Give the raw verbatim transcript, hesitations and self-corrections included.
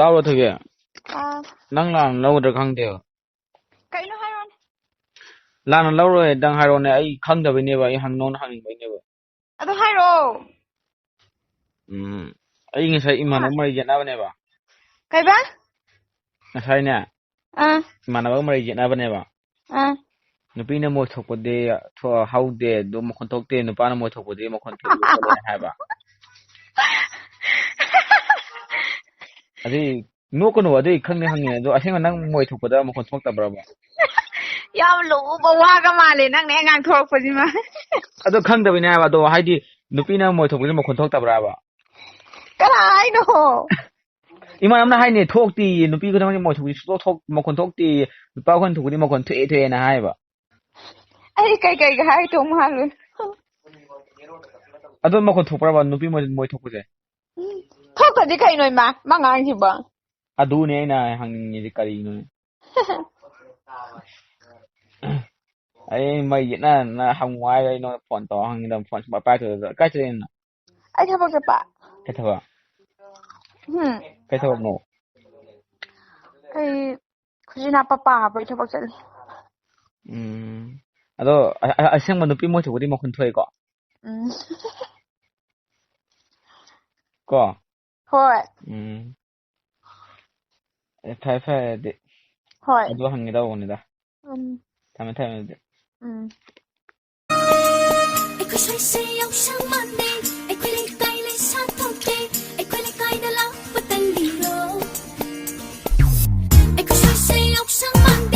ꯇꯥꯕ꯭ꯔꯣ, ꯊꯣꯏꯕꯤ? ꯑꯥ, ꯅꯪ ꯂꯥꯟꯅ ꯂꯧꯒꯗ꯭ꯔꯥ ꯈꯪꯗꯦꯕ꯫ ꯀꯩꯅꯣ ꯍꯥꯏꯔꯣꯅꯦ꯫ ꯂꯥꯟꯅ ꯂꯧꯔꯣꯏ, ꯅꯪ ꯍꯥꯏꯔꯣꯅꯦ꯫ ꯑꯩ ꯈꯪꯗꯕꯩꯅꯦꯕ, ꯑꯩ ꯍꯪ-, ꯅꯉꯣꯟꯗ ꯍꯪꯅꯤꯡꯕꯩꯅꯦꯕ꯫ ꯑꯗꯨ ꯍꯥꯏꯔꯣ꯫ ꯎꯝ, ꯑꯩ ꯉꯁꯥꯏ ꯏꯃꯥꯟꯅꯕ ꯃꯔꯩ ꯌꯦꯠꯅꯕꯅꯦꯕ꯫ ꯀꯩꯕꯥ? ꯉꯁꯥꯏꯅꯦ, ꯑꯥ, ꯏꯃꯥꯟꯅꯕꯒ ꯃꯔꯩ ꯌꯦꯠꯅꯕꯅꯦꯕ꯫ ꯑꯥ꯫ ꯅꯨꯄꯤꯅ ꯃꯣꯏ ꯊꯣꯛꯄꯗꯤ ꯊꯣ-, ꯍꯧꯗꯦ, ꯑꯗꯨ ꯃꯈꯣꯟ ꯊꯣꯛꯇꯦ, ꯅꯨꯄꯥꯅ ꯃꯣꯏ ꯊꯣꯛꯄꯗꯤ ꯃꯈꯣꯟ ꯊꯣꯛꯏ ꯈꯣꯠꯂꯦ ꯍꯥꯏꯕ꯫ ꯑꯗꯨꯏ ꯅꯣꯛꯀꯅꯨ, ꯑꯗꯨꯏ ꯈꯪꯗꯦ ꯍꯪꯉꯤꯅꯦ꯫ ꯑꯗꯣ ꯑꯁꯦꯡꯕ ꯅꯪ ꯃꯣꯏ ꯊꯣꯛꯄꯗ ꯃꯈꯣꯟ ꯊꯣꯛꯇꯕ꯭ꯔꯕ? ꯌꯥꯝ ꯂꯨꯕ ꯋꯥꯒ ꯃꯥꯜꯂꯦ ꯅꯪꯅ ꯍꯦꯛ ꯉꯥꯡꯊꯣꯔꯛꯄꯁꯤꯃ꯫ ꯑꯗꯣ ꯈꯪꯗꯕꯩꯅꯦ ꯍꯥꯏꯕ꯫ ꯑꯗꯣ ꯍꯥꯏꯗꯤ ꯅꯨꯄꯤꯅ ꯃꯣꯏ ꯊꯣꯛꯄꯁꯦ ꯃꯈꯣꯟ ꯊꯣꯛꯇꯕ꯭ꯔꯕ? ꯀꯅꯥ ꯍꯥꯏꯅꯣ? ꯏꯃꯥꯟꯅꯕꯅ ꯍꯥꯏꯅꯦ, ꯊꯣꯛꯇꯦꯌꯦ, ꯅꯨꯄꯤ ꯈꯨꯗꯤꯡꯃꯛꯀꯤ ꯃꯣꯏ ꯊꯣꯛꯄꯁꯦ ꯁꯨꯡꯊꯣꯛ ꯊꯣꯛ-, ꯃꯈꯣꯟ ꯊꯣꯛꯇꯦꯌꯦ, ꯅꯨꯄꯥ ꯑꯩꯈꯣꯏꯅ ꯊꯣꯛꯄꯗꯤ ꯃꯈꯣꯟ ꯊꯣꯛꯑꯦ ꯊꯣꯛꯑꯦꯅ ꯍꯥꯏꯕ꯫ ꯑꯩ ꯀꯩꯀꯩꯒ ꯍꯥꯏꯗꯧ ꯃꯥꯜꯂꯨ꯫ ꯑꯗꯣ ꯃꯈꯣꯟ ꯊꯣꯛꯄ꯭ꯔꯕ ꯅꯨꯄꯤ ꯃꯣꯏ, ꯃꯣꯏ ꯊꯣꯛꯄꯁꯦ? ꯎꯝ꯫ ꯊꯣꯛꯇꯗꯤ ꯀꯩꯅꯣ ꯏꯃꯥ, ꯃꯥ ꯉꯥꯡꯉꯤꯁꯤꯕꯣ? ꯑꯗꯨꯅꯦ ꯑꯩꯅ ꯍꯪꯅꯤꯡꯉꯤꯁꯦ ꯀꯔꯤꯅꯣ? ꯑꯩ ꯃꯩ ꯌꯦꯠꯅ ꯍꯪꯉꯨ ꯍꯥꯏꯔꯒ ꯑꯩ ꯅꯉꯣꯟꯗ ꯐꯣꯟ ꯇꯧꯔ ꯍꯪꯉꯤꯗ ꯐꯣꯟ ꯁꯨꯡꯄꯥꯏ ꯄꯥꯏꯔꯛꯇꯕꯗꯨꯗ꯫ ꯀꯥꯏ ꯆꯠꯂꯤꯅꯣ? ꯑꯩ ꯊꯕꯛ ꯆꯠꯄ꯫ ꯀꯩ ꯊꯕꯛ? ꯎꯝ꯫ ꯀꯩ ꯊꯕꯛꯅꯣ? ꯑꯩ ꯈꯨꯖꯤꯟ ꯍꯥꯞꯄ ꯄꯥ ꯍꯥꯞꯄꯒꯤ ꯊꯕꯛ ꯆꯠꯂꯤ꯫ ꯎꯝ꯫ ꯑꯗꯣ ꯑ-, ꯑ-, ꯑꯁꯦꯡꯕ ꯅꯨꯄꯤ ꯃꯣꯏ ꯊꯣꯛꯄꯗꯤ ꯃꯈꯣꯟ ꯊꯣꯛꯑꯦꯀꯣ? ꯎꯝ꯫ ꯀꯣ? ꯍꯣꯏ꯫ ꯎꯝ꯫ ꯑꯦ, ꯐꯔꯦ, ꯐꯔꯦ ꯑꯗꯨꯗꯤ꯫ ꯍꯣꯏ꯫ ꯑꯗꯨ ꯍꯪꯒꯦ ꯇꯧꯕꯅꯤꯗ꯫ ꯎꯝ꯫ ꯊꯝꯃꯦ, ꯊꯝꯃꯦ ꯑꯗꯨꯗꯤ꯫ ꯎꯝ꯫ ꯑꯩꯈꯣꯏ ꯁ꯭ꯋꯥꯏꯁꯦ ꯌꯥꯎꯁꯪ ꯃꯥꯟꯗꯦ, ꯑꯩꯈꯣꯏ ꯂꯩꯀꯥꯏ ꯂꯩꯁꯥ ꯊꯣꯛꯇꯦ, ꯑꯩꯈꯣꯏ ꯂꯩꯀꯥꯏꯗ ꯂꯥꯛꯄ ꯇꯜꯂꯤꯔꯣ? ꯑꯩꯈꯣꯏ ꯁ꯭ꯋꯥꯏꯁꯦ ꯌꯥꯎꯁꯪ ꯃꯥꯟꯗꯦ,